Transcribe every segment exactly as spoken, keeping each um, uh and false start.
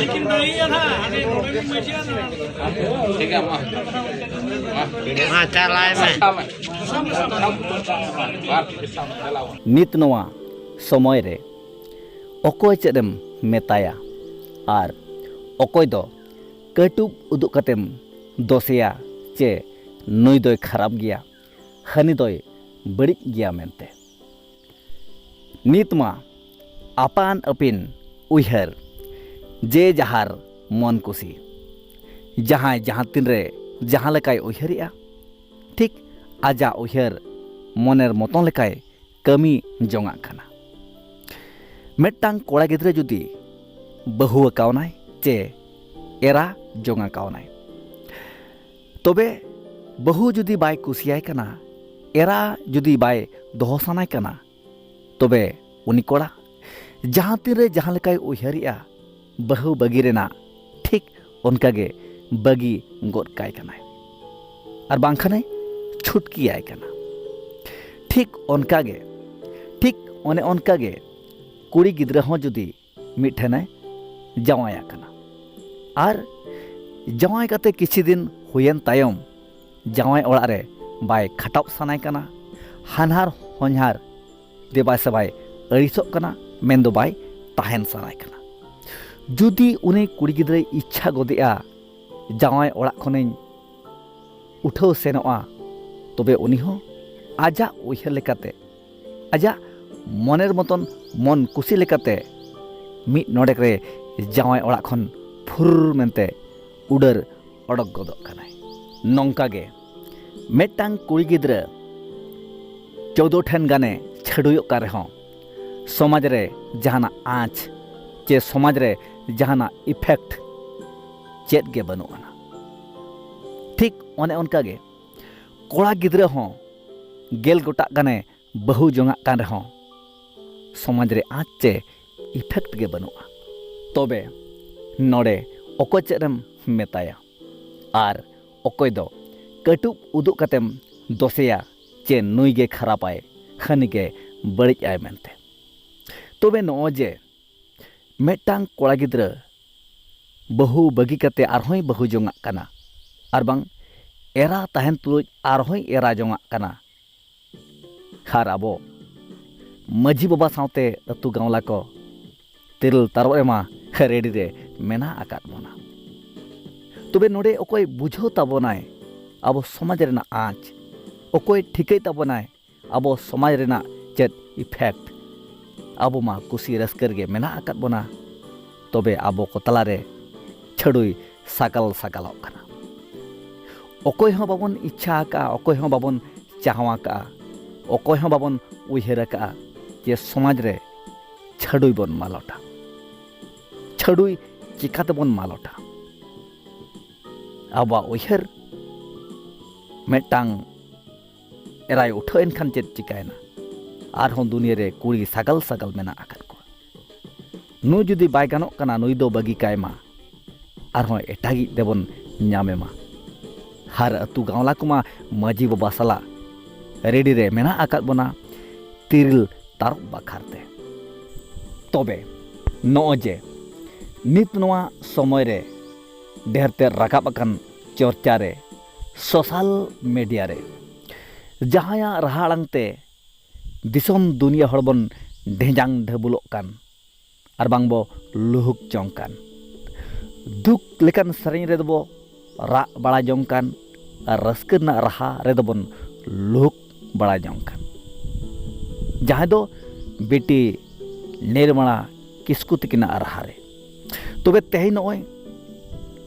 ᱴᱷᱤᱠ ᱜᱮᱭᱟ, ᱢᱟ᱾ ᱢᱟ᱾ ᱢᱟ ᱪᱟᱞᱟᱭ ᱢᱮ᱾ ᱥᱟᱵ ᱢᱮ, ᱥᱟᱵ ᱢᱮ᱾ ᱵᱟᱨ ᱴᱷᱤᱠ ᱥᱟᱵ ᱢᱮ, ᱪᱟᱞᱟᱣ᱾ ᱱᱤᱛ ᱱᱚᱣᱟ ᱥᱚᱢᱚᱭ ᱨᱮ ᱚᱠᱚᱭ ᱪᱮᱫ ᱮᱢ ᱢᱮᱛᱟᱭᱟ? ᱟᱨ ᱚᱠᱚᱭ ᱫᱚ ᱠᱟᱹᱴᱩᱵ ᱩᱫᱩᱜ ᱠᱟᱛᱮᱢ ᱫᱚᱥᱮᱭᱟ ᱪᱮ ᱱᱩᱭ ᱫᱚᱭ ᱠᱷᱟᱨᱟᱯ ᱜᱮᱭᱟ, ᱦᱟᱹᱱᱤ ᱫᱚᱭ ᱵᱟᱹᱲᱤᱡ ᱜᱮᱭᱟ ᱢᱮᱱᱛᱮ? ᱱᱤᱛ ᱢᱟ ᱟᱯᱟᱱ ᱟᱹᱯᱤᱱ ᱩᱭᱦᱟᱹᱨ, ᱡᱮ ᱡᱟᱦᱟᱨ ᱢᱚᱱ ᱠᱩᱥᱤ᱾ ᱡᱟᱦᱟᱸᱭ ᱡᱟᱦᱟᱸ ᱛᱤᱱᱨᱮ ᱡᱟᱦᱟᱸ ᱞᱮᱠᱟᱭ ᱩᱭᱦᱟᱹᱨᱮᱜᱼᱟ, ᱴᱷᱤᱠ ᱟᱡᱟᱜ ᱩᱭᱦᱟᱹᱨ ᱢᱚᱱᱮᱨ ᱢᱚᱛᱚᱱ ᱞᱮᱠᱟᱭ ᱠᱟᱹᱢᱤ ᱡᱚᱝᱟᱜ ᱠᱟᱱᱟ᱾ ᱢᱤᱫᱴᱟᱝ ᱠᱚᱲᱟ ᱜᱤᱫᱽᱨᱟᱹ ᱡᱩᱫᱤ ᱵᱟᱹᱦᱩ ᱟᱠᱟᱣᱱᱟᱭ ᱪᱮ ᱮᱨᱟ ᱡᱚᱝ ᱟᱠᱟᱣᱱᱟᱭ, ᱛᱚᱵᱮ ᱵᱟᱹᱦᱩ ᱡᱩᱫᱤ ᱵᱟᱭ ᱠᱩᱥᱤᱭᱟᱭ ᱠᱟᱱᱟ, ᱮᱨᱟ ᱡᱩᱫᱤ ᱵᱟᱭ ᱫᱚᱦᱚ ᱥᱟᱱᱟᱭ ᱠᱟᱱᱟ, ᱛᱚᱵᱮ ᱩᱱᱤ ᱠᱚᱲᱟ ᱡᱟᱦᱟᱸ ᱛᱤᱱᱨᱮ ᱡᱟᱦᱟᱸ ᱞᱮᱠᱟᱭ ᱩᱭᱦᱟᱹᱨᱮᱜᱼᱟ, ᱵᱟᱹᱦᱩ ᱵᱟᱹᱜᱤ ᱨᱮᱱᱟᱜ, ᱴᱷᱤᱠ ᱚᱱᱠᱟᱜᱮ ᱵᱟᱹᱜᱤ ᱜᱚᱫ ᱠᱟᱭ ᱠᱟᱱᱟᱭ, ᱟᱨ ᱵᱟᱝᱠᱷᱟᱱᱮ ᱪᱷᱩᱴᱠᱤᱭᱟᱭ ᱠᱟᱱᱟ᱾ ᱴᱷᱤᱠ ᱚᱱᱠᱟᱜᱮ, ᱴᱷᱤᱠ ᱚᱱᱮ ᱚᱱᱠᱟᱜᱮ ᱠᱩᱲᱤ ᱜᱤᱫᱽᱨᱟᱹ ᱦᱚᱸ ᱡᱩᱫᱤ ᱢᱤᱫ ᱴᱷᱮᱱᱮ ᱡᱟᱶᱟᱭ ᱟᱠᱟᱱᱟ, ᱟᱨ ᱡᱟᱶᱟᱭ ᱠᱟᱛᱮ ᱠᱤᱪᱷᱤ ᱫᱤᱱ ᱦᱩᱭᱮᱱ ᱛᱟᱭᱚᱢ ᱡᱟᱶᱟᱭ ᱚᱲᱟᱜ ᱨᱮ ᱵᱟᱭ ᱠᱷᱟᱴᱟᱣ ᱥᱟᱱᱟᱭ ᱠᱟᱱᱟ, ᱦᱟᱱᱦᱟᱨ ᱦᱚᱧᱦᱟᱨ ᱫᱮᱵᱟ ᱥᱮᱵᱟᱭ ᱟᱹᱲᱤᱥᱚᱜ ᱠᱟᱱᱟ, ᱢᱮᱱᱫᱚ ᱵᱟᱭ ᱛᱟᱦᱮᱱ ᱥᱟᱱᱟᱭ ᱠᱟᱱᱟ᱾ ᱡᱩᱫᱤ ᱩᱱᱤ ᱠᱩᱲᱤ ᱜᱤᱫᱽᱨᱟᱹᱭ ᱤᱪᱪᱷᱟ ᱜᱚᱫᱮᱜᱼᱟ, ᱡᱟᱶᱟᱭ ᱚᱲᱟᱜ ᱠᱷᱚᱱᱤᱧ ᱩᱴᱷᱟᱹᱣ ᱥᱮᱱᱚᱜᱼᱟ, ᱛᱚᱵᱮ ᱩᱱᱤ ᱦᱚᱸ ᱟᱡᱟᱜ ᱩᱭᱦᱟᱹᱨ ᱞᱮᱠᱟᱛᱮ, ᱟᱡᱟᱜ ᱢᱚᱱᱮᱨ ᱢᱚᱛᱚᱱ ᱢᱚᱱ ᱠᱩᱥᱤ ᱞᱮᱠᱟᱛᱮ ᱢᱤᱫ ᱱᱚᱰᱮᱠ ᱨᱮ ᱡᱟᱶᱟᱭ ᱚᱲᱟᱜ ᱠᱷᱚᱱ ᱯᱷᱩᱨ ᱢᱮᱱᱛᱮ ᱩᱰᱟᱹᱨ ᱚᱰᱚᱠ ᱜᱚᱫᱚᱜ ᱠᱟᱱᱟᱭ᱾ ᱱᱚᱝᱠᱟ ᱜᱮ ᱢᱤᱫᱴᱟᱝ ᱠᱩᱲᱤ ᱜᱤᱫᱽᱨᱟᱹ ᱪᱳᱫᱳ ᱴᱷᱮᱱ ᱜᱟᱱᱮ ᱪᱷᱟᱹᱰᱩᱭᱚᱜ ᱠᱟᱱ ᱨᱮᱦᱚᱸ, ᱥᱚᱢᱟᱡᱽ ᱨᱮ ᱡᱟᱦᱟᱱᱟᱜ ᱟᱸᱪ ᱪᱮ ᱥᱚᱢᱟᱡᱽ ᱨᱮ ᱡᱟᱦᱟᱱᱟᱜ ᱤᱯᱷᱮᱠᱴ ᱪᱮᱫ ᱜᱮ ᱵᱟᱹᱱᱩᱜ ᱟᱱᱟ᱾ ᱴᱷᱤᱠ ᱚᱱᱮ ᱚᱱᱠᱟ ᱜᱮ ᱠᱚᱲᱟ ᱜᱤᱫᱽᱨᱟᱹ ᱦᱚᱸ ᱜᱮᱞ ᱜᱚᱴᱟᱜ ᱜᱟᱱᱮ ᱵᱟᱹᱦᱩ ᱡᱚᱝᱟᱜ ᱠᱟᱱ ᱨᱮᱦᱚᱸ, ᱥᱚᱢᱟᱡᱽ ᱨᱮ ᱟᱸᱪ ᱪᱮ ᱤᱯᱷᱮᱠᱴ ᱜᱮ ᱵᱟᱹᱱᱩᱜᱼᱟ᱾ ᱛᱚᱵᱮ ᱱᱚᱰᱮ ᱚᱠᱚᱭ ᱪᱮᱫ ᱮᱢ ᱢᱮᱛᱟᱭᱟ? ᱟᱨ ᱚᱠᱚᱭ ᱫᱚ ᱠᱟᱹᱴᱩᱵ ᱩᱫᱩᱜ ᱠᱟᱛᱮᱢ ᱫᱚᱥᱮᱭᱟ ᱪᱮ ᱱᱩᱭ ᱜᱮ ᱠᱷᱟᱨᱟᱯᱟᱭ, ᱦᱟᱹᱱᱤ ᱜᱮ ᱵᱟᱹᱲᱤᱡ ᱟᱭ ᱢᱮᱱᱛᱮ? ᱛᱚᱵᱮ ᱱᱚᱜᱼᱚᱭ ᱡᱮ ᱢᱤᱫᱴᱟᱝ ᱠᱚᱲᱟ ᱜᱤᱫᱽᱨᱟᱹ ᱵᱟᱹᱦᱩ ᱵᱟᱹᱜᱤ ᱠᱟᱛᱮ ᱟᱨᱦᱚᱸᱭ ᱵᱟᱹᱦᱩ ᱡᱚᱝᱟᱜ ᱠᱟᱱᱟ, ᱟᱨ ᱵᱟᱝ ᱮᱨᱟ ᱛᱟᱦᱮᱱ ᱛᱩᱞᱩᱡ ᱟᱨᱦᱚᱸᱭ ᱮᱨᱟ ᱡᱚᱝᱟᱜ ᱠᱟᱱᱟ᱾ ᱟᱨ ᱟᱵᱚ ᱢᱟᱹᱡᱷᱤ ᱵᱟᱵᱟ ᱥᱟᱶᱛᱮ ᱟᱹᱛᱩ ᱜᱟᱶᱞᱟ ᱠᱚ ᱛᱤᱨᱤᱞ ᱛᱟᱨᱚᱵ ᱨᱮᱢᱟ ᱨᱮᱰᱤ ᱨᱮ ᱢᱮᱱᱟᱜ ᱟᱠᱟᱫ ᱵᱚᱱᱟ᱾ ᱛᱚᱵᱮ ᱱᱚᱰᱮ ᱚᱠᱚᱭ ᱵᱩᱡᱷᱟᱹᱣ ᱛᱟᱵᱚᱱᱟᱭ ᱟᱵᱚ ᱥᱚᱢᱟᱡᱽ ᱨᱮᱱᱟᱜ ᱟᱸᱪ? ᱚᱠᱚᱭ ᱴᱷᱤᱠᱟᱹᱭ ᱛᱟᱵᱚᱱᱟᱭ ᱟᱵᱚ ᱥᱚᱢᱟᱡᱽ ᱨᱮᱱᱟᱜ ᱪᱮᱫ ᱤᱯᱷᱮᱠᱴ? ᱟᱵᱚ ᱢᱟ ᱠᱩᱥᱤ ᱨᱟᱹᱥᱠᱟᱹ ᱨᱮᱜᱮ ᱢᱮᱱᱟᱜ ᱟᱠᱟᱫ ᱵᱚᱱᱟ, ᱛᱚᱵᱮ ᱟᱵᱚ ᱠᱚ ᱛᱟᱞᱟᱨᱮ ᱪᱷᱟᱹᱰᱩᱭ ᱥᱟᱜᱟᱞ ᱥᱟᱜᱟᱞᱚᱜ ᱠᱟᱱᱟ᱾ ᱚᱠᱚᱭ ᱦᱚᱸ ᱵᱟᱵᱚᱱ ᱤᱪᱪᱷᱟ ᱟᱠᱟᱫᱼᱟ, ᱚᱠᱚᱭ ᱦᱚᱸ ᱵᱟᱵᱚᱱ ᱪᱟᱦᱟᱣ ᱟᱠᱟᱫᱼᱟ, ᱚᱠᱚᱭ ᱦᱚᱸ ᱵᱟᱵᱚᱱ ᱩᱭᱦᱟᱹᱨ ᱟᱠᱟᱫᱼᱟ ᱡᱮ ᱥᱚᱢᱟᱡᱽ ᱨᱮ ᱪᱷᱟᱹᱰᱩᱭ ᱵᱚᱱ ᱢᱟᱞᱚᱴᱟ᱾ ᱪᱷᱟᱹᱰᱩᱭ ᱪᱤᱠᱟᱹ ᱛᱮᱵᱚᱱ ᱢᱟᱞᱚᱴᱟ? ᱟᱵᱚᱣᱟᱜ ᱩᱭᱦᱟᱹᱨ ᱢᱤᱫᱴᱟᱝ ᱮᱨᱟᱭ ᱩᱴᱷᱟᱹᱣ ᱮᱱᱠᱷᱟᱱ ᱪᱮᱫ ᱪᱤᱠᱟᱹᱭᱮᱱᱟ? ᱟᱨᱦᱚᱸ ᱫᱩᱱᱤᱭᱟᱹ ᱨᱮ ᱠᱩᱲᱤ ᱥᱟᱜᱟᱞ ᱥᱟᱜᱟᱞ ᱢᱮᱱᱟᱜ ᱟᱠᱟᱫ ᱠᱚᱣᱟ᱾ ᱱᱩᱭ ᱡᱩᱫᱤ ᱵᱟᱭ ᱜᱟᱱᱚᱜ ᱠᱟᱱᱟ, ᱱᱩᱭ ᱫᱚ ᱵᱟᱹᱜᱤ ᱠᱟᱭ ᱢᱟ᱾ ᱟᱨᱦᱚᱸ ᱮᱴᱟᱜᱤᱡ ᱛᱮᱵᱚᱱ ᱧᱟᱢᱮ ᱢᱟ᱾ ᱟᱨ ᱟᱹᱛᱩ ᱜᱟᱶᱞᱟ ᱠᱚᱢᱟ ᱢᱟᱹᱡᱷᱤ ᱵᱟᱵᱟ ᱥᱟᱞᱟᱜ ᱨᱮᱰᱤ ᱨᱮ ᱢᱮᱱᱟᱜ ᱟᱠᱟᱫ ᱵᱚᱱᱟ ᱛᱤᱨᱤᱞ ᱛᱟᱨᱚᱵ ᱵᱟᱠᱷᱨᱟ ᱛᱮ᱾ ᱛᱚᱵᱮ ᱱᱚᱜᱼᱚᱭ ᱡᱮ ᱱᱤᱛ ᱱᱚᱣᱟ ᱥᱚᱢᱚᱭ ᱨᱮ ᱰᱷᱮᱨ ᱛᱮ ᱨᱟᱠᱟᱵ ᱟᱠᱟᱱ ᱪᱚᱨᱪᱟ ᱨᱮ, ᱥᱳᱥᱟᱞ ᱢᱤᱰᱤᱭᱟ ᱨᱮ, ᱡᱟᱦᱟᱸᱭᱟᱜ ᱨᱟᱦᱟ ᱟᱲᱟᱝ ᱛᱮ ᱫᱤᱥᱚᱢ ᱫᱩᱱᱤᱭᱟᱹ ᱦᱚᱲ ᱵᱚᱱ ᱰᱷᱮᱸᱡᱟᱝ ᱰᱷᱟᱹᱵᱩᱞᱚᱜ ᱠᱟᱱ, ᱟᱨ ᱵᱟᱝ ᱵᱚ ᱞᱩᱦᱩᱠ ᱡᱚᱝ ᱠᱟᱱ, ᱫᱩᱠ ᱞᱮᱠᱟᱱ ᱥᱮᱨᱮᱧ ᱨᱮᱫᱚ ᱵᱚ ᱨᱟᱜ ᱵᱟᱲᱟ ᱡᱚᱝ ᱠᱟᱱ, ᱟᱨ ᱨᱟᱹᱥᱠᱟᱹ ᱨᱮᱱᱟᱜ ᱨᱟᱦᱟ ᱨᱮᱫᱚ ᱵᱚᱱ ᱞᱩᱦᱩᱠ ᱵᱟᱲᱟ ᱡᱚᱝ ᱠᱟᱱ, ᱡᱟᱦᱟᱸᱭ ᱫᱚ ᱵᱤᱴᱤ ᱱᱤᱨᱢᱟᱞᱟ ᱠᱤᱥᱠᱩ ᱛᱤᱠᱤᱱᱟᱜ ᱨᱟᱦᱟ ᱨᱮ᱾ ᱛᱚᱵᱮ ᱛᱮᱦᱮᱧ ᱱᱚᱜᱼᱚᱭ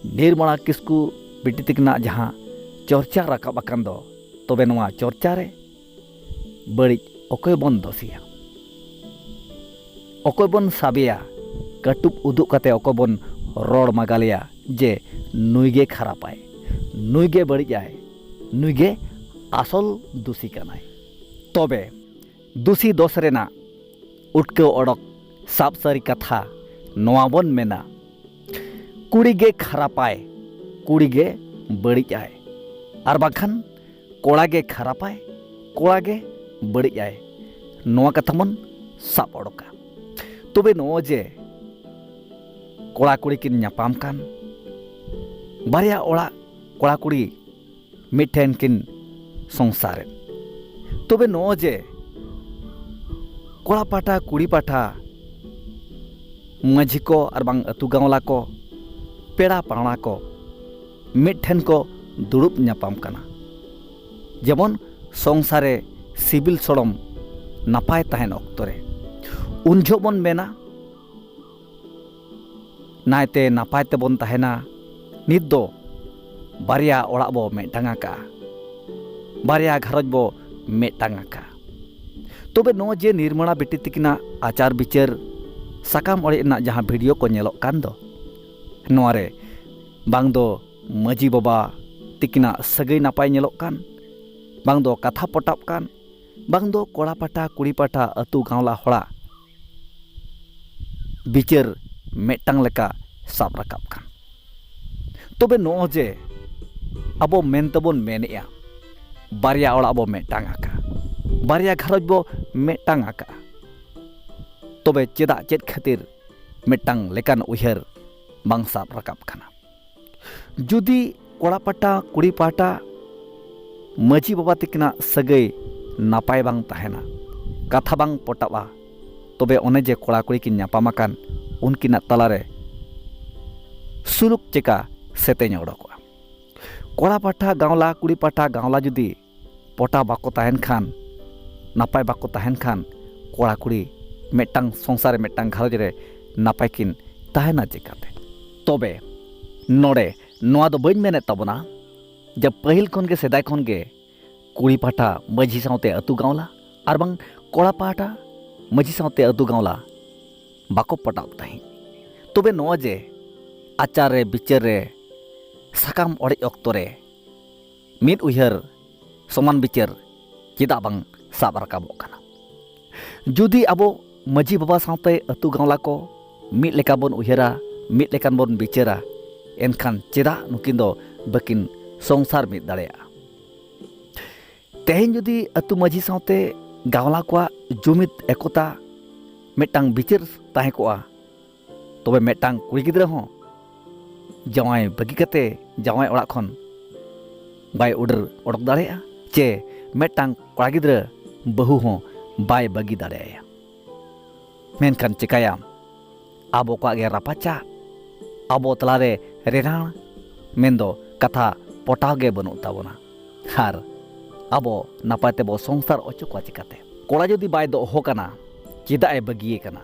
ᱱᱤᱨᱢᱟᱞᱟ ᱠᱤᱥᱠᱩ ᱵᱤᱴᱤ ᱛᱤᱠᱤᱱᱟᱜ ᱡᱟᱦᱟᱸ ᱪᱚᱨᱪᱟ ᱨᱟᱠᱟᱵ ᱟᱠᱟᱱ ᱫᱚ, ᱛᱚᱵᱮ ᱱᱚᱣᱟ ᱪᱚᱨᱪᱟ ᱨᱮ ᱵᱟᱹᱲᱤᱡ ᱚᱠᱚᱭ ᱵᱚᱱ ᱫᱳᱥᱤᱭᱟ? ᱚᱠᱚᱭ ᱵᱚᱱ ᱥᱟᱵᱮᱭᱟ? ᱠᱟᱹᱴᱩᱵ ᱩᱫᱩᱜ ᱠᱟᱛᱮ ᱚᱠᱚᱭ ᱵᱚᱱ ᱨᱚᱲ ᱢᱟᱜᱟᱞᱮᱭᱟ ᱡᱮ ᱱᱩᱭ ᱜᱮ ᱠᱷᱟᱨᱟᱯᱟᱭ, ᱱᱩᱭ ᱜᱮ ᱵᱟᱹᱲᱤᱡᱟᱭ, ᱱᱩᱭ ᱜᱮ ᱟᱥᱚᱞ ᱫᱩᱥᱤ ᱠᱟᱱᱟᱭ? ᱛᱚᱵᱮ ᱫᱩᱥᱤ ᱫᱚᱥ ᱨᱮᱱᱟᱜ ᱩᱴᱠᱟᱹᱣ ᱚᱰᱚᱠ ᱥᱟᱵ ᱥᱟᱹᱨᱤ ᱠᱟᱛᱷᱟ ᱱᱚᱣᱟ ᱵᱚᱱ ᱢᱮᱱᱟ, ᱠᱩᱲᱤ ᱜᱮ ᱠᱷᱟᱨᱟᱯᱟᱭ, ᱠᱩᱲᱤ ᱜᱮ ᱵᱟᱹᱲᱤᱡᱟᱭ, ᱟᱨ ᱵᱟᱝᱠᱷᱟᱱ ᱠᱚᱲᱟ ᱜᱮ ᱠᱷᱟᱨᱟᱯᱟᱭ, ᱠᱚᱲᱟ ᱜᱮ ᱵᱟᱹᱲᱤᱡᱟᱭ, ᱱᱚᱣᱟ ᱠᱟᱛᱷᱟ ᱵᱚᱱ ᱥᱟᱵ ᱚᱰᱚᱠᱟ᱾ ᱛᱚᱵᱮ ᱱᱚᱜᱼᱚᱭ ᱡᱮ ᱠᱚᱲᱟ ᱠᱩᱲᱤ ᱠᱤᱱ ᱧᱟᱯᱟᱢ ᱠᱟᱱ, ᱵᱟᱨᱭᱟ ᱚᱲᱟᱜ ᱠᱚᱲᱟ ᱠᱩᱲᱤ ᱢᱤᱫ ᱴᱷᱮᱱ ᱠᱤᱱ ᱥᱚᱝᱥᱟᱨᱮᱫ᱾ ᱛᱚᱵᱮ ᱱᱚᱜᱼᱚᱭ ᱡᱮ ᱠᱚᱲᱟ ᱯᱟᱦᱴᱟ ᱠᱩᱲᱤ ᱯᱟᱦᱴᱟ ᱢᱟᱹᱡᱷᱤ ᱠᱚ ᱟᱨ ᱵᱟᱝ ᱟᱹᱛᱩ ᱜᱟᱶᱞᱟ ᱠᱚ, ᱯᱮᱲᱟ ᱯᱟᱹᱲᱦᱟᱹ ᱠᱚ ᱢᱤᱫ ᱴᱷᱮᱱ ᱠᱚ ᱫᱩᱲᱩᱵ ᱧᱟᱯᱟᱢ ᱠᱟᱱᱟ᱾ ᱡᱮᱢᱚᱱ ᱥᱚᱝᱥᱟᱨ ᱨᱮ ᱥᱤᱵᱤᱞ ᱥᱚᱲᱚᱢ ᱱᱟᱯᱟᱭ ᱛᱟᱦᱮᱱ ᱚᱠᱛᱚ ᱨᱮ ᱩᱱ ᱡᱚᱦᱚᱜ ᱵᱚᱱ ᱢᱮᱱᱟ, ᱱᱟᱭᱛᱮ ᱱᱟᱯᱟᱭ ᱛᱮᱵᱚᱱ ᱛᱟᱦᱮᱱᱟ᱾ ᱱᱤᱛ ᱫᱚ ᱵᱟᱨᱭᱟ ᱚᱲᱟᱜ ᱵᱚ ᱢᱤᱫᱴᱟᱝ ᱟᱠᱟᱜᱼᱟ, ᱵᱟᱨᱭᱟ ᱜᱷᱟᱨᱚᱸᱡᱽ ᱵᱚ ᱢᱤᱫᱴᱟᱝ ᱟᱠᱟᱜᱼᱟ᱾ ᱛᱚᱵᱮ ᱱᱚᱜᱼᱚᱭ ᱡᱮ ᱱᱤᱨᱢᱚᱞᱟ ᱵᱤᱴᱤ ᱛᱤᱠᱤᱱᱟᱜ ᱟᱪᱟᱨ ᱵᱤᱪᱟᱹᱨ ᱥᱟᱠᱟᱢ ᱚᱲᱮᱡ ᱨᱮᱱᱟᱜ ᱡᱟᱦᱟᱸ ᱵᱷᱤᱰᱤᱭᱳ ᱠᱚ ᱧᱮᱞᱚᱜ ᱠᱟᱱ ᱫᱚ, ᱱᱚᱣᱟ ᱨᱮ ᱵᱟᱝ ᱫᱚ ᱢᱟᱹᱡᱷᱤ ᱵᱟᱵᱟ ᱛᱤᱠᱤᱱᱟᱜ ᱥᱟᱹᱜᱟᱹᱭ ᱱᱟᱯᱟᱭ ᱧᱮᱞᱚᱜ ᱠᱟᱱ, ᱵᱟᱝ ᱫᱚ ᱠᱟᱛᱷᱟ ᱯᱚᱴᱟᱵ ᱠᱟᱱ, ᱵᱟᱝ ᱫᱚ ᱠᱚᱲᱟ ᱯᱟᱦᱴᱟ ᱠᱩᱲᱤ ᱯᱟᱦᱴᱟ ᱟᱹᱛᱩ ᱜᱟᱶᱞᱟ ᱦᱚᱲᱟᱜ ᱵᱤᱪᱟᱹᱨ ᱢᱤᱫᱴᱟᱝ ᱞᱮᱠᱟ ᱥᱟᱵ ᱨᱟᱠᱟᱵ ᱠᱟᱱ᱾ ᱛᱚᱵᱮ ᱱᱚᱜᱼᱚᱭ ᱡᱮ ᱟᱵᱚ ᱢᱮᱱ ᱛᱮᱵᱚᱱ ᱢᱮᱱᱮᱜᱼᱟ, ᱵᱟᱨᱭᱟ ᱚᱲᱟᱜ ᱵᱚ ᱢᱤᱫᱴᱟᱝ ᱟᱠᱟᱫ, ᱵᱟᱨᱭᱟ ᱜᱷᱟᱨᱚᱸᱡᱽ ᱵᱚ ᱢᱤᱫᱴᱟᱝ ᱟᱠᱟᱫ, ᱛᱚᱵᱮ ᱪᱮᱫᱟᱜ, ᱪᱮᱫ ᱠᱷᱟᱹᱛᱤᱨ ᱢᱤᱫᱴᱟᱝ ᱞᱮᱠᱟᱱ ᱩᱭᱦᱟᱹᱨ ᱵᱟᱝ ᱥᱟᱵ ᱨᱟᱠᱟᱵ ᱠᱟᱱᱟ? ᱡᱩᱫᱤ ᱠᱚᱲᱟ ᱯᱟᱦᱴᱟ ᱠᱩᱲᱤ ᱯᱟᱦᱴᱟ ᱢᱟᱹᱡᱷᱤ ᱵᱟᱵᱟ ᱛᱤᱠᱤᱱᱟᱜ ᱥᱟᱹᱜᱟᱹᱭ ᱱᱟᱯᱟᱭ ᱵᱟᱝ ᱛᱟᱦᱮᱱᱟ, ᱠᱟᱛᱷᱟ ᱵᱟᱝ ᱯᱚᱴᱟᱜᱼᱟ, ᱛᱚᱵᱮ ᱚᱱᱮ ᱡᱮ ᱠᱚᱲᱟ ᱠᱩᱲᱤ ᱠᱤᱱ ᱧᱟᱯᱟᱢ ᱟᱠᱟᱱ, ᱩᱱᱠᱤᱱᱟᱜ ᱛᱟᱞᱟᱨᱮ ᱥᱩᱞᱩᱠ ᱪᱮᱠᱟ ᱥᱮᱛᱮᱧ ᱚᱰᱚᱠᱚᱜᱼᱟ? ᱠᱚᱲᱟ ᱯᱟᱦᱴᱟ ᱜᱟᱶᱞᱟ, ᱠᱩᱲᱤ ᱯᱟᱦᱴᱟ ᱜᱟᱶᱞᱟ ᱡᱩᱫᱤ ᱯᱚᱴᱟ ᱵᱟᱠᱚ ᱛᱟᱦᱮᱱ ᱠᱷᱟᱱ, ᱱᱟᱯᱟᱭ ᱵᱟᱠᱚ ᱛᱟᱦᱮᱱ ᱠᱷᱟᱱ, ᱠᱚᱲᱟ ᱠᱩᱲᱤ ᱢᱤᱫᱴᱟᱝ ᱥᱚᱝᱥᱟᱨ ᱨᱮ, ᱢᱤᱫᱴᱟᱝ ᱜᱷᱟᱨᱚᱸᱡᱽ ᱨᱮ ᱱᱟᱯᱟᱭ ᱠᱤᱱ ᱛᱟᱦᱮᱱᱟ ᱪᱮᱠᱟᱛᱮ? ᱛᱚᱵᱮ ᱱᱚᱰᱮ ᱱᱚᱣᱟ ᱫᱚ ᱵᱟᱹᱧ ᱢᱮᱱᱮᱫ ᱛᱟᱵᱚᱱᱟ ᱡᱮ ᱯᱟᱹᱦᱤᱞ ᱠᱷᱚᱱ ᱜᱮ, ᱥᱮᱫᱟᱭ ᱠᱷᱚᱱ ᱜᱮ ᱠᱩᱲᱤ ᱯᱟᱦᱴᱟ ᱢᱟᱹᱡᱷᱤ ᱥᱟᱶᱛᱮ ᱟᱹᱛᱩ ᱜᱟᱶᱞᱟ ᱟᱨ ᱵᱟᱝ ᱠᱚᱲᱟ ᱯᱟᱦᱴᱟ ᱢᱟᱹᱡᱷᱤ ᱥᱟᱶᱛᱮ ᱟᱹᱛᱩ ᱜᱟᱶᱞᱟ ᱵᱟᱠᱚ ᱯᱚᱴᱟᱜ ᱛᱟᱦᱮᱸᱫ᱾ ᱛᱚᱵᱮ ᱱᱚᱣᱟ ᱡᱮ ᱟᱪᱟᱨ ᱨᱮ, ᱵᱤᱪᱟᱹᱨ ᱨᱮ, ᱥᱟᱠᱟᱢ ᱚᱲᱮᱡ ᱚᱠᱛᱚ ᱨᱮ ᱢᱤᱫ ᱩᱭᱦᱟᱹᱨ ᱥᱚᱢᱟᱱ ᱵᱤᱪᱟᱹᱨ ᱪᱮᱫᱟᱜ ᱵᱟᱝ ᱥᱟᱵ ᱨᱟᱠᱟᱵᱚᱜ ᱠᱟᱱᱟ? ᱡᱩᱫᱤ ᱟᱵᱚ ᱢᱟᱹᱡᱷᱤ ᱵᱟᱵᱟ ᱥᱟᱶᱛᱮ ᱟᱹᱛᱩ ᱜᱟᱶᱞᱟ ᱠᱚ ᱢᱤᱫ ᱞᱮᱠᱟ ᱵᱚᱱ ᱩᱭᱦᱟᱹᱨᱟ, ᱢᱤᱫ ᱞᱮᱠᱟᱱ ᱵᱚᱱ ᱵᱤᱪᱟᱹᱨᱟ, ᱮᱱᱠᱷᱟᱱ ᱪᱮᱫᱟᱜ ᱱᱩᱠᱤᱱ ᱫᱚ ᱵᱟᱹᱠᱤᱱ ᱥᱚᱝᱥᱟᱨ ᱢᱤᱫ ᱫᱟᱲᱮᱭᱟᱜᱼᱟ? ᱛᱮᱦᱮᱧ ᱡᱩᱫᱤ ᱟᱹᱛᱩ ᱢᱟᱹᱡᱷᱤ ᱥᱟᱶᱛᱮ ᱜᱟᱶᱞᱟ ᱠᱚᱣᱟᱜ ᱡᱩᱢᱤᱫ ᱮᱠᱚᱛᱟ ᱢᱤᱫᱴᱟᱝ ᱵᱤᱪᱟᱹᱨ ᱛᱟᱦᱮᱸ ᱠᱚᱜᱼᱟ, ᱛᱚᱵᱮ ᱢᱤᱫᱴᱟᱝ ᱠᱩᱲᱤ ᱜᱤᱫᱽᱨᱟᱹ ᱦᱚᱸ ᱡᱟᱶᱟᱭ ᱵᱟᱹᱜᱤ ᱠᱟᱛᱮ ᱡᱟᱶᱟᱭ ᱚᱲᱟᱜ ᱠᱷᱚᱱ ᱵᱟᱭ ᱩᱰᱟᱹᱨ ᱚᱰᱚᱠ ᱫᱟᱲᱮᱭᱟᱜᱼᱟ, ᱪᱮ ᱢᱤᱫᱴᱟᱝ ᱠᱚᱲᱟ ᱜᱤᱫᱽᱨᱟᱹ ᱵᱟᱹᱦᱩ ᱦᱚᱸ ᱵᱟᱭ ᱵᱟᱹᱜᱤ ᱫᱟᱲᱮᱭᱟᱭᱟ᱾ ᱢᱮᱱᱠᱷᱟᱱ ᱪᱮᱠᱟᱭᱟᱢ, ᱟᱵᱚ ᱠᱚᱣᱟᱜ ᱜᱮ ᱨᱟᱯᱟᱪᱟᱜ, ᱟᱵᱚ ᱛᱟᱞᱟᱨᱮ ᱨᱮᱱᱟᱲ ᱢᱮᱱᱫᱚ ᱠᱟᱛᱷᱟ ᱯᱚᱴᱟᱣ ᱜᱮ ᱵᱟᱹᱱᱩᱜ ᱛᱟᱵᱚᱱᱟ᱾ ᱟᱨ ᱟᱵᱚ ᱱᱟᱯᱟᱭ ᱛᱮᱵᱚ ᱥᱚᱝᱥᱟᱨ ᱚᱪᱚ ᱠᱚᱣᱟ ᱪᱤᱠᱟᱹᱛᱮ? ᱠᱚᱲᱟ ᱡᱩᱫᱤ ᱵᱟᱭ ᱫᱚᱦᱚ ᱠᱟᱱᱟ, ᱪᱮᱫᱟᱜ ᱮ ᱵᱟᱹᱜᱤᱭᱮ ᱠᱟᱱᱟ?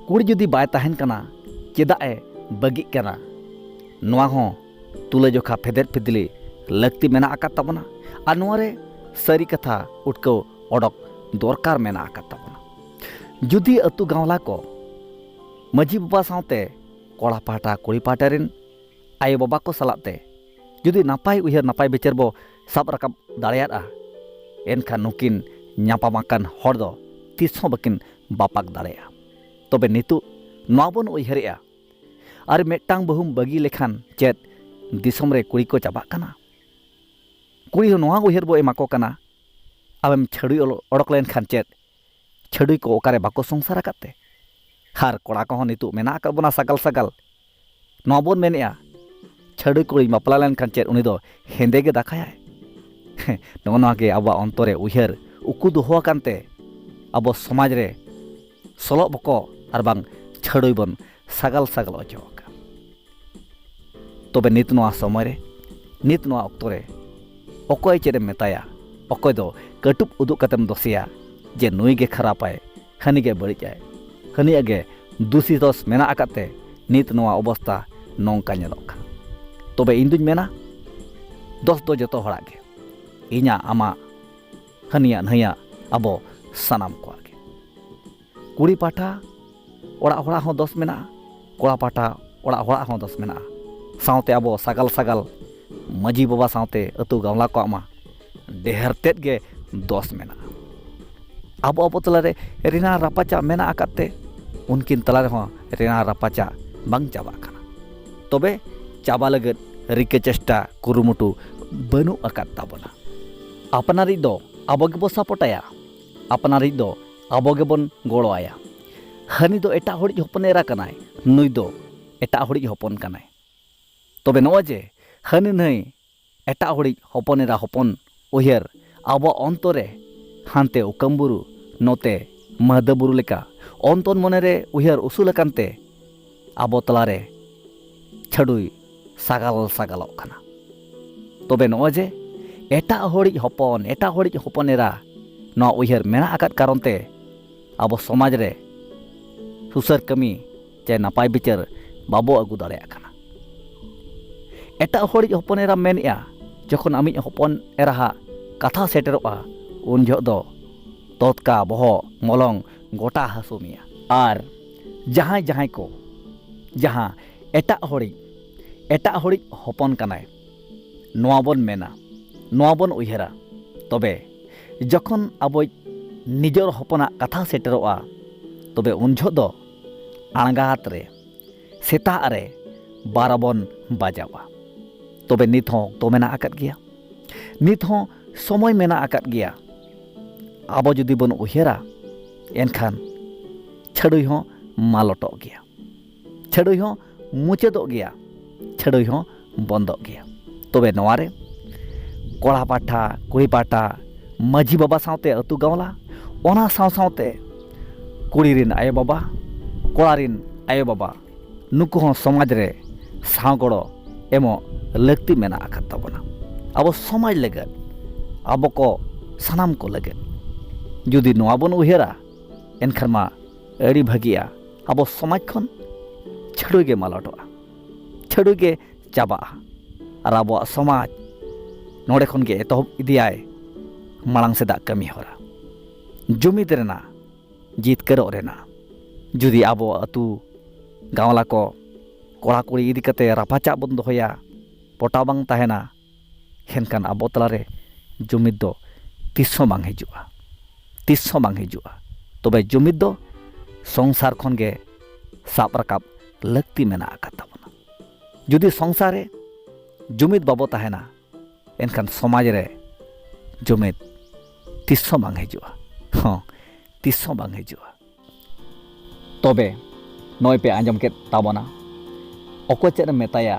ᱠᱩᱲᱤ ᱡᱩᱫᱤ ᱵᱟᱭ ᱛᱟᱦᱮᱱ ᱠᱟᱱᱟ, ᱪᱮᱫᱟᱜ ᱮ ᱵᱟᱹᱜᱤᱜ ᱠᱟᱱᱟ? ᱱᱚᱣᱟ ᱦᱚᱸ ᱛᱩᱞᱟᱹᱡᱚᱠᱷᱟ ᱯᱷᱮᱫᱮᱫ ᱯᱷᱤᱫᱽᱞᱤ ᱞᱟᱹᱠᱛᱤ ᱢᱮᱱᱟᱜ ᱟᱠᱟᱫ ᱛᱟᱵᱚᱱᱟ᱾ ᱟᱨ ᱱᱚᱣᱟ ᱨᱮ ᱥᱟᱹᱨᱤ ᱠᱟᱛᱷᱟ ᱩᱴᱠᱟᱹᱣ ᱚᱰᱚᱠ ᱫᱚᱨᱠᱟᱨ ᱢᱮᱱᱟᱜ ᱟᱠᱟᱫ ᱛᱟᱵᱚᱱᱟ᱾ ᱡᱩᱫᱤ ᱟᱹᱛᱩ ᱜᱟᱶᱞᱟ ᱠᱚ ᱢᱟᱹᱡᱷᱤ ᱵᱟᱵᱟ ᱥᱟᱶᱛᱮ ᱠᱚᱲᱟ ᱯᱟᱦᱴᱟ ᱠᱩᱲᱤ ᱯᱟᱦᱴᱟ ᱨᱮᱱ ᱟᱭᱳ ᱵᱟᱵᱟ ᱠᱚ ᱥᱟᱞᱟᱜ ᱛᱮ ᱡᱩᱫᱤ ᱱᱟᱯᱟᱭ ᱩᱭᱦᱟᱹᱨ ᱱᱟᱯᱟᱭ ᱵᱤᱪᱟᱹᱨ ᱵᱚ ᱥᱟᱵ ᱨᱟᱠᱟᱵ ᱫᱟᱲᱮᱭᱟᱜᱼᱟ, ᱮᱱᱠᱷᱟᱱ ᱱᱩᱠᱤᱱ ᱧᱟᱯᱟᱢ ᱟᱠᱟᱱ ᱦᱚᱲ ᱫᱚ ᱛᱤᱥ ᱦᱚᱸ ᱵᱟᱹᱠᱤᱱ ᱵᱟᱯᱟᱜ ᱫᱟᱲᱮᱭᱟᱜᱼᱟ᱾ ᱛᱚᱵᱮ ᱱᱤᱛᱚᱜ ᱱᱚᱣᱟ ᱵᱚᱱ ᱩᱭᱦᱟᱹᱨᱮᱜᱼᱟ, ᱟᱨ ᱢᱤᱫᱴᱟᱝ ᱵᱟᱹᱦᱩᱢ ᱵᱟᱹᱜᱤ ᱞᱮᱠᱷᱟᱱ ᱪᱮᱫ ᱫᱤᱥᱚᱢ ᱨᱮ ᱠᱩᱲᱤ ᱠᱚ ᱪᱟᱵᱟᱜ ᱠᱟᱱᱟ? ᱠᱩᱲᱤ ᱦᱚᱸ ᱱᱚᱣᱟ ᱩᱭᱦᱟᱹᱨ ᱵᱚ ᱮᱢᱟ ᱠᱚ ᱠᱟᱱᱟ, ᱟᱢᱮᱢ ᱪᱷᱟᱹᱰᱩᱭ ᱚᱞᱚ-, ᱚᱰᱚᱠ ᱞᱮᱱᱠᱷᱟᱱ ᱪᱮᱫ ᱪᱷᱟᱹᱰᱩᱭ ᱠᱚ ᱚᱠᱟᱨᱮ ᱵᱟᱠᱚ ᱥᱚᱝᱥᱟᱨ ᱟᱠᱟᱫ ᱛᱮ? ᱟᱨ ᱠᱚᱲᱟ ᱠᱚᱦᱚᱸ ᱱᱤᱛᱚᱜ ᱢᱮᱱᱟᱜ ᱟᱠᱟᱫ ᱵᱚᱱᱟ ᱥᱟᱜᱟᱞ ᱥᱟᱜᱟᱞ᱾ ᱱᱚᱣᱟ ᱵᱚᱱ ᱢᱮᱱᱮᱜᱼᱟ, ᱪᱷᱟᱹᱰᱩᱭ ᱠᱩᱲᱤᱧ ᱵᱟᱯᱞᱟ ᱞᱮᱱᱠᱷᱟᱱ ᱪᱮᱫ ᱩᱱᱤ ᱫᱚ ᱦᱮᱸᱫᱮ ᱜᱮ ᱫᱟᱠᱟᱭᱟᱭ? ᱱᱚᱜᱼᱚ ᱱᱚᱣᱟ ᱜᱮ ᱟᱵᱚᱣᱟᱜ ᱚᱱᱛᱚᱨ ᱨᱮ ᱩᱭᱦᱟᱹᱨ ᱩᱠᱩ ᱫᱚᱦᱚ ᱟᱠᱟᱱ ᱛᱮ ᱟᱵᱚ ᱥᱚᱢᱟᱡᱽ ᱨᱮ ᱥᱚᱞᱚᱜ ᱵᱚᱠᱚ ᱟᱨ ᱵᱟᱝ ᱪᱷᱟᱹᱰᱩᱭ ᱵᱚᱱ ᱥᱟᱜᱟᱞ ᱥᱟᱜᱟᱞ ᱚᱪᱚ ᱟᱠᱟᱫ᱾ ᱛᱚᱵᱮ ᱱᱤᱛ ᱱᱚᱣᱟ ᱥᱚᱢᱚᱭ ᱨᱮ, ᱱᱤᱛ ᱱᱚᱣᱟ ᱚᱠᱛᱚ ᱨᱮ ᱚᱠᱚᱭ ᱪᱮᱫ ᱮᱢ ᱢᱮᱛᱟᱭᱟ? ᱚᱠᱚᱭ ᱫᱚ ᱠᱟᱹᱴᱩᱵ ᱩᱫᱩᱜ ᱠᱟᱛᱮᱢ ᱫᱚᱥᱮᱭᱟ ᱡᱮ ᱱᱩᱭ ᱜᱮ ᱠᱷᱟᱨᱟᱯᱟᱭ, ᱦᱟᱹᱱᱤ ᱜᱮ ᱵᱟᱹᱲᱤᱡᱟᱭ, ᱦᱟᱹᱱᱤᱭᱟᱜ ᱜᱮ ᱫᱩᱥᱤ ᱫᱚᱥ ᱢᱮᱱᱟᱜ ᱟᱠᱟᱫ ᱛᱮ ᱱᱤᱛ ᱱᱚᱣᱟ ᱚᱵᱚᱥᱛᱟ ᱱᱚᱝᱠᱟ ᱧᱮᱞᱚᱜ ᱠᱟᱱᱟ? ᱛᱚᱵᱮ ᱤᱧ ᱫᱩᱧ ᱢᱮᱱᱟ, ᱫᱚᱥ ᱫᱚ ᱡᱚᱛᱚ ᱦᱚᱲᱟᱜ ᱜᱮ, ᱤᱧᱟᱜ, ᱟᱢᱟᱜ, ᱦᱟᱹᱱᱤᱭᱟᱜ, ᱱᱟᱹᱭᱟᱜ, ᱟᱵᱚ ᱥᱟᱱᱟᱢ ᱠᱚᱣᱟᱜ ᱜᱮ᱾ ᱠᱩᱲᱤ ᱯᱟᱦᱴᱟ ᱚᱲᱟᱜ ᱦᱚᱲᱟᱜ ᱦᱚᱸ ᱫᱚᱥ ᱢᱮᱱᱟᱜᱼᱟ, ᱠᱚᱲᱟ ᱯᱟᱦᱴᱟ ᱚᱲᱟᱜ ᱦᱚᱲᱟᱜ ᱦᱚᱸ ᱫᱚᱥ ᱢᱮᱱᱟᱜᱼᱟ, ᱥᱟᱶᱛᱮ ᱟᱵᱚ ᱥᱟᱜᱟᱞ ᱥᱟᱜᱟᱞ ᱢᱟᱹᱡᱷᱤ ᱵᱟᱵᱟ ᱥᱟᱶᱛᱮ ᱟᱹᱛᱩ ᱜᱟᱶᱞᱟ ᱠᱚᱣᱟᱜ ᱢᱟ ᱰᱷᱮᱨ ᱛᱮᱫ ᱜᱮ ᱫᱚᱥ ᱢᱮᱱᱟᱜᱼᱟ᱾ ᱟᱵᱚ ᱟᱵᱚ ᱛᱟᱞᱟᱨᱮ ᱨᱮᱱᱟᱜ ᱨᱟᱯᱟᱪᱟᱜ ᱢᱮᱱᱟᱜ ᱟᱠᱟᱫ ᱛᱮ ᱩᱱᱠᱤᱱ ᱛᱟᱞᱟ ᱨᱮᱦᱚᱸ ᱨᱮᱱᱟᱜ ᱨᱟᱯᱟᱪᱟᱜ ᱵᱟᱝ ᱪᱟᱵᱟᱜ ᱠᱟᱱᱟ᱾ ᱛᱚᱵᱮ ᱪᱟᱵᱟ ᱞᱟᱹᱜᱤᱫ ᱨᱤᱠᱟᱹ ᱪᱮᱥᱴᱟ ᱠᱩᱨᱩᱢᱩᱴᱩ ᱵᱟᱹᱱᱩᱜ ᱟᱠᱟᱫ ᱛᱟᱵᱚᱱᱟ᱾ ᱟᱯᱱᱟᱨᱤᱡ ᱫᱚ ᱟᱵᱚ ᱜᱮᱵᱚ ᱥᱟᱯᱚᱴᱟᱭᱟ, ᱟᱯᱱᱟᱨᱤᱡ ᱫᱚ ᱟᱵᱚ ᱜᱮᱵᱚᱱ ᱜᱚᱲᱚ ᱟᱭᱟ᱾ ᱦᱟᱹᱱᱤ ᱫᱚ ᱮᱴᱟᱜ ᱦᱚᱲᱤᱡ ᱦᱚᱯᱚᱱ ᱮᱨᱟ ᱠᱟᱱᱟᱭ, ᱱᱩᱭ ᱫᱚ ᱮᱴᱟᱜ ᱦᱚᱲᱤᱡ ᱦᱚᱯᱚᱱ ᱠᱟᱱᱟᱭ᱾ ᱛᱚᱵᱮ ᱱᱚᱜᱼᱚᱭ ᱡᱮ ᱦᱟᱹᱱᱤ ᱱᱟᱹᱭ ᱮᱴᱟᱜ ᱦᱚᱲᱤᱡ ᱦᱚᱯᱚᱱ ᱮᱨᱟ ᱦᱚᱯᱚᱱ ᱩᱭᱦᱟᱹᱨ ᱟᱵᱚᱣᱟᱜ ᱚᱱᱛᱚᱨ ᱨᱮ ᱦᱟᱱᱛᱮ ᱚᱠᱟᱢ ᱵᱩᱨᱩ, ᱱᱚᱛᱮ ᱢᱟᱹᱫᱟᱹ ᱵᱩᱨᱩ ᱞᱮᱠᱟ ᱚᱱᱛᱚᱱ ᱢᱚᱱᱮᱨᱮ ᱩᱭᱦᱟᱹᱨ ᱩᱥᱩᱞ ᱟᱠᱟᱱ ᱛᱮ ᱟᱵᱚ ᱛᱟᱞᱟᱨᱮ ᱪᱷᱟᱹᱰᱩᱭ ᱥᱟᱜᱟᱞ ᱥᱟᱜᱟᱞᱚᱜ ᱠᱟᱱᱟ᱾ ᱛᱚᱵᱮ ᱱᱚᱜᱼᱚᱭ ᱡᱮ ᱮᱴᱟᱜ ᱦᱚᱲᱤᱡ ᱦᱚᱯᱚᱱ, ᱮᱴᱟᱜ ᱦᱚᱲᱤᱡ ᱦᱚᱯᱚᱱ ᱮᱨᱟ, ᱱᱚᱣᱟ ᱩᱭᱦᱟᱹᱨ ᱢᱮᱱᱟᱜ ᱟᱠᱟᱫ ᱠᱟᱨᱚᱱ ᱛᱮ ᱟᱵᱚ ᱥᱚᱢᱟᱡᱽ ᱨᱮ ᱥᱩᱥᱟᱹᱨ ᱠᱟᱹᱢᱤ ᱪᱮ ᱱᱟᱯᱟᱭ ᱵᱤᱪᱟᱹᱨ ᱵᱟᱵᱚ ᱟᱹᱜᱩ ᱫᱟᱲᱮᱭᱟᱜ ᱠᱟᱱᱟ᱾ ᱮᱴᱟᱜ ᱦᱚᱲᱤᱡ ᱦᱚᱯᱚᱱ ᱮᱨᱟ ᱢᱮᱱᱮᱜᱼᱟ, ᱡᱚᱠᱷᱚᱱ ᱟᱢᱤᱡ ᱦᱚᱯᱚᱱ ᱮᱨᱟᱦᱟᱜ ᱠᱟᱛᱷᱟ ᱥᱮᱴᱮᱨᱚᱜᱼᱟ, ᱩᱱ ᱡᱚᱦᱚᱜ ᱫᱚ ᱛᱚᱛᱠᱟ ᱵᱚᱦᱚᱜ ᱢᱚᱞᱚᱝ ᱜᱚᱴᱟ ᱦᱟᱹᱥᱩ ᱢᱮᱭᱟ᱾ ᱟᱨ ᱡᱟᱦᱟᱸᱭ ᱡᱟᱦᱟᱸᱭ ᱠᱚ ᱡᱟᱦᱟᱸ ᱮᱴᱟᱜ ᱦᱚᱲᱤᱡ, ᱮᱴᱟᱜ ᱦᱚᱲᱤᱡ ᱦᱚᱯᱚᱱ ᱠᱟᱱᱟᱭ, ᱱᱚᱣᱟ ᱵᱚᱱ ᱢᱮᱱᱟ, ᱱᱚᱣᱟ ᱵᱚᱱ ᱩᱭᱦᱟᱹᱨᱟ, ᱛᱚᱵᱮ ᱡᱚᱠᱷᱚᱱ ᱟᱵᱚᱭᱤᱡ ᱱᱤᱡᱚᱨ ᱦᱚᱯᱚᱱᱟᱜ ᱠᱟᱛᱷᱟ ᱥᱮᱴᱮᱨᱚᱜᱼᱟ, ᱛᱚᱵᱮ ᱩᱱ ᱡᱚᱦᱚᱜ ᱫᱚ ᱟᱬᱜᱟᱛ ᱨᱮ, ᱥᱮᱛᱟᱜ ᱨᱮ ᱵᱟᱨᱚ ᱵᱚᱱ ᱵᱟᱡᱟᱣᱟ᱾ ᱛᱚᱵᱮ ᱱᱤᱛ ᱦᱚᱸ ᱚᱠᱛᱚ ᱢᱮᱱᱟᱜ ᱟᱠᱟᱫ ᱜᱮᱭᱟ, ᱱᱤᱛ ᱦᱚᱸ ᱥᱚᱢᱚᱭ ᱢᱮᱱᱟᱜ ᱟᱠᱟᱫ ᱜᱮᱭᱟ᱾ ᱟᱵᱚ ᱡᱩᱫᱤ ᱵᱚᱱ ᱩᱭᱦᱟᱹᱨᱟ, ᱮᱱᱠᱷᱟᱱ ᱪᱷᱟᱹᱰᱩᱭ ᱦᱚᱸ ᱢᱟᱞᱚᱴᱚᱜ ᱜᱮᱭᱟ, ᱪᱷᱟᱹᱰᱩᱭ ᱦᱚᱸ ᱢᱩᱪᱟᱹᱫᱚᱜ ᱜᱮᱭᱟ, ᱪᱷᱟᱹᱰᱩᱭ ᱦᱚᱸ ᱵᱚᱱᱫᱚᱜ ᱜᱮᱭᱟ᱾ ᱛᱚᱵᱮ ᱱᱚᱣᱟ ᱨᱮ ᱠᱚᱲᱟ ᱯᱟᱦᱴᱟ, ᱠᱩᱲᱤ ᱯᱟᱦᱴᱟ, ᱢᱟᱹᱡᱷᱤ ᱵᱟᱵᱟ ᱥᱟᱶᱛᱮ ᱟᱹᱛᱩ ᱜᱟᱶᱞᱟ, ᱚᱱᱟ ᱥᱟᱶ ᱥᱟᱶᱛᱮ ᱠᱩᱲᱤ ᱨᱮᱱ ᱟᱭᱳᱼᱵᱟᱵᱟ, ᱠᱚᱲᱟ ᱨᱮᱱ ᱟᱭᱳᱼᱵᱟᱵᱟ, ᱱᱩᱠᱩ ᱦᱚᱸ ᱥᱚᱢᱟᱡᱽ ᱨᱮ ᱥᱟᱶ ᱜᱚᱲᱚ ᱮᱢᱚᱜ ᱞᱟᱹᱠᱛᱤ ᱢᱮᱱᱟᱜ ᱟᱠᱟᱫ ᱛᱟᱵᱚᱱᱟ᱾ ᱟᱵᱚ ᱥᱚᱢᱟᱡᱽ ᱞᱟᱹᱜᱤᱫ, ᱟᱵᱚ ᱠᱚ ᱥᱟᱱᱟᱢ ᱠᱚ ᱞᱟᱹᱜᱤᱫ ᱡᱩᱫᱤ ᱱᱚᱣᱟ ᱵᱚᱱ ᱩᱭᱦᱟᱹᱨᱟ, ᱮᱱᱠᱷᱟᱱ ᱢᱟ ᱟᱹᱰᱤ ᱵᱷᱟᱹᱜᱤᱜᱼᱟ᱾ ᱟᱵᱚ ᱥᱚᱢᱟᱡᱽ ᱠᱷᱚᱱ ᱪᱷᱟᱹᱰᱩᱭ ᱜᱮ ᱢᱟᱞᱚᱴᱚᱜᱼᱟ, ᱪᱷᱟᱹᱰᱩᱭ ᱜᱮ ᱪᱟᱵᱟᱜᱼᱟ᱾ ᱟᱨ ᱟᱵᱚᱣᱟᱜ ᱥᱚᱢᱟᱡᱽ ᱱᱚᱰᱮ ᱠᱷᱚᱱ ᱜᱮ ᱮᱛᱚᱦᱚᱵ ᱤᱫᱤᱭᱟᱭ ᱢᱟᱲᱟᱝ ᱥᱮᱫᱟᱜ ᱠᱟᱹᱢᱤ ᱦᱚᱨᱟ, ᱡᱩᱢᱤᱫ ᱨᱮᱱᱟᱜ, ᱡᱤᱛᱠᱟᱹᱨᱚᱜ ᱨᱮᱱᱟᱜ᱾ ᱡᱩᱫᱤ ᱟᱵᱚ ᱟᱹᱛᱩ ᱜᱟᱶᱞᱟ ᱠᱚ ᱠᱚᱲᱟ ᱠᱩᱲᱤ ᱤᱫᱤ ᱠᱟᱛᱮ ᱨᱟᱯᱟᱪᱟᱜ ᱵᱚᱱ ᱫᱚᱦᱚᱭᱟ, ᱯᱚᱴᱟᱣ ᱵᱟᱝ ᱛᱟᱦᱮᱱᱟ, ᱮᱱᱠᱷᱟᱱ ᱟᱵᱚ ᱛᱟᱞᱟᱨᱮ ᱡᱩᱢᱤᱫ ᱫᱚ ᱛᱤᱥ ᱦᱚᱸ ᱵᱟᱝ ᱦᱤᱡᱩᱜᱼᱟ, ᱛᱤᱥ ᱦᱚᱸ ᱵᱟᱝ ᱦᱤᱡᱩᱜᱼᱟ᱾ ᱛᱚᱵᱮ ᱡᱩᱢᱤᱫ ᱫᱚ ᱥᱚᱝᱥᱟᱨ ᱠᱷᱚᱱ ᱜᱮ ᱥᱟᱵ ᱨᱟᱠᱟᱵ ᱞᱟᱹᱠᱛᱤ ᱢᱮᱱᱟᱜ ᱟᱠᱟᱫ ᱛᱟᱵᱚᱱᱟ᱾ ᱡᱩᱫᱤ ᱥᱚᱝᱥᱟᱨ ᱨᱮ ᱡᱩᱢᱤᱫ ᱵᱟᱵᱚ ᱛᱟᱦᱮᱱᱟ, ᱮᱱᱠᱷᱟᱱ ᱥᱚᱢᱟᱡᱽ ᱨᱮ ᱡᱩᱢᱤᱫ ᱛᱤᱥ ᱦᱚᱸ ᱵᱟᱝ ᱦᱤᱡᱩᱜᱼᱟ᱾ ᱦᱚᱸ, ᱛᱤᱥ ᱦᱚᱸ ᱵᱟᱝ ᱦᱤᱡᱩᱜᱼᱟ᱾ ᱛᱚᱵᱮ ᱱᱚᱜᱼᱚᱭ ᱯᱮ ᱟᱸᱡᱚᱢ ᱠᱮᱫ ᱛᱟᱵᱚᱱᱟ, ᱚᱠᱚᱭ ᱪᱮᱫ ᱮᱢ ᱢᱮᱛᱟᱭᱟ,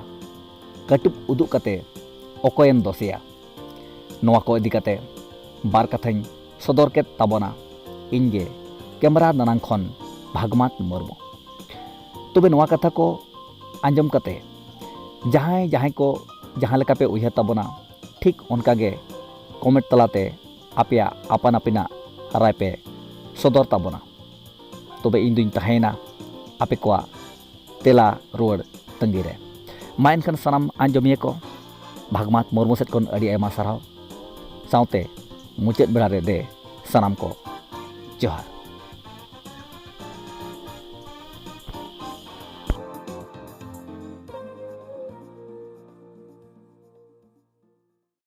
ᱠᱟᱹᱴᱩᱵ ᱩᱫᱩᱜ ᱠᱟᱛᱮ ᱚᱠᱚᱭᱮᱢ ᱫᱚᱥᱮᱭᱟ᱾ ᱱᱚᱣᱟ ᱠᱚ ᱤᱫᱤ ᱠᱟᱛᱮ ᱵᱟᱨ ᱠᱟᱛᱷᱟᱧ ᱥᱚᱫᱚᱨ ᱠᱮᱫ ᱛᱟᱵᱚᱱᱟ, ᱤᱧ ᱜᱮ ᱠᱮᱢᱨᱟ ᱫᱟᱱᱟᱝ ᱠᱷᱚᱱ ᱵᱷᱟᱜᱽᱢᱟᱛ ᱢᱩᱨᱢᱩ᱾ ᱛᱚᱵᱮ ᱱᱚᱣᱟ ᱠᱟᱛᱷᱟ ᱠᱚ ᱟᱸᱡᱚᱢ ᱠᱟᱛᱮ ᱡᱟᱦᱟᱸᱭ ᱡᱟᱦᱟᱸᱭ ᱠᱚ ᱡᱟᱦᱟᱸ ᱞᱮᱠᱟ ᱯᱮ ᱩᱭᱦᱟᱹᱨ ᱛᱟᱵᱚᱱᱟ, ᱴᱷᱤᱠ ᱚᱱᱠᱟ ᱜᱮ ᱠᱚᱢᱮᱱᱴ ᱛᱟᱞᱟᱛᱮ ᱟᱯᱮᱭᱟᱜ ᱟᱯᱟᱱ ᱟᱹᱯᱤᱱᱟᱜ ᱨᱟᱭ ᱯᱮ ᱥᱚᱫᱚᱨ ᱛᱟᱵᱚᱱᱟ᱾ ᱛᱚᱵᱮ ᱤᱧ ᱫᱩᱧ ᱛᱟᱦᱮᱸᱭᱮᱱᱟ ᱟᱯᱮ ᱠᱚᱣᱟᱜ ᱛᱮᱞᱟ ᱨᱩᱣᱟᱹᱲ ᱛᱟᱺᱜᱤ ᱨᱮ᱾ ᱢᱟ ᱮᱱᱠᱷᱟᱱ ᱥᱟᱱᱟᱢ ᱟᱸᱡᱚᱢᱤᱭᱟᱹ ᱠᱚ, ᱵᱷᱟᱜᱽᱢᱟᱛ ᱢᱩᱨᱢᱩ ᱥᱮᱫ ᱠᱷᱚᱱ ᱟᱹᱰᱤ ᱟᱭᱢᱟ ᱥᱟᱨᱦᱟᱣ, ᱥᱟᱶᱛᱮ ᱢᱩᱪᱟᱹᱫ ᱵᱮᱲᱟ ᱨᱮ ᱫᱮ ᱥᱟᱱᱟᱢ ᱠᱚ ᱡᱚᱦᱟᱨ᱾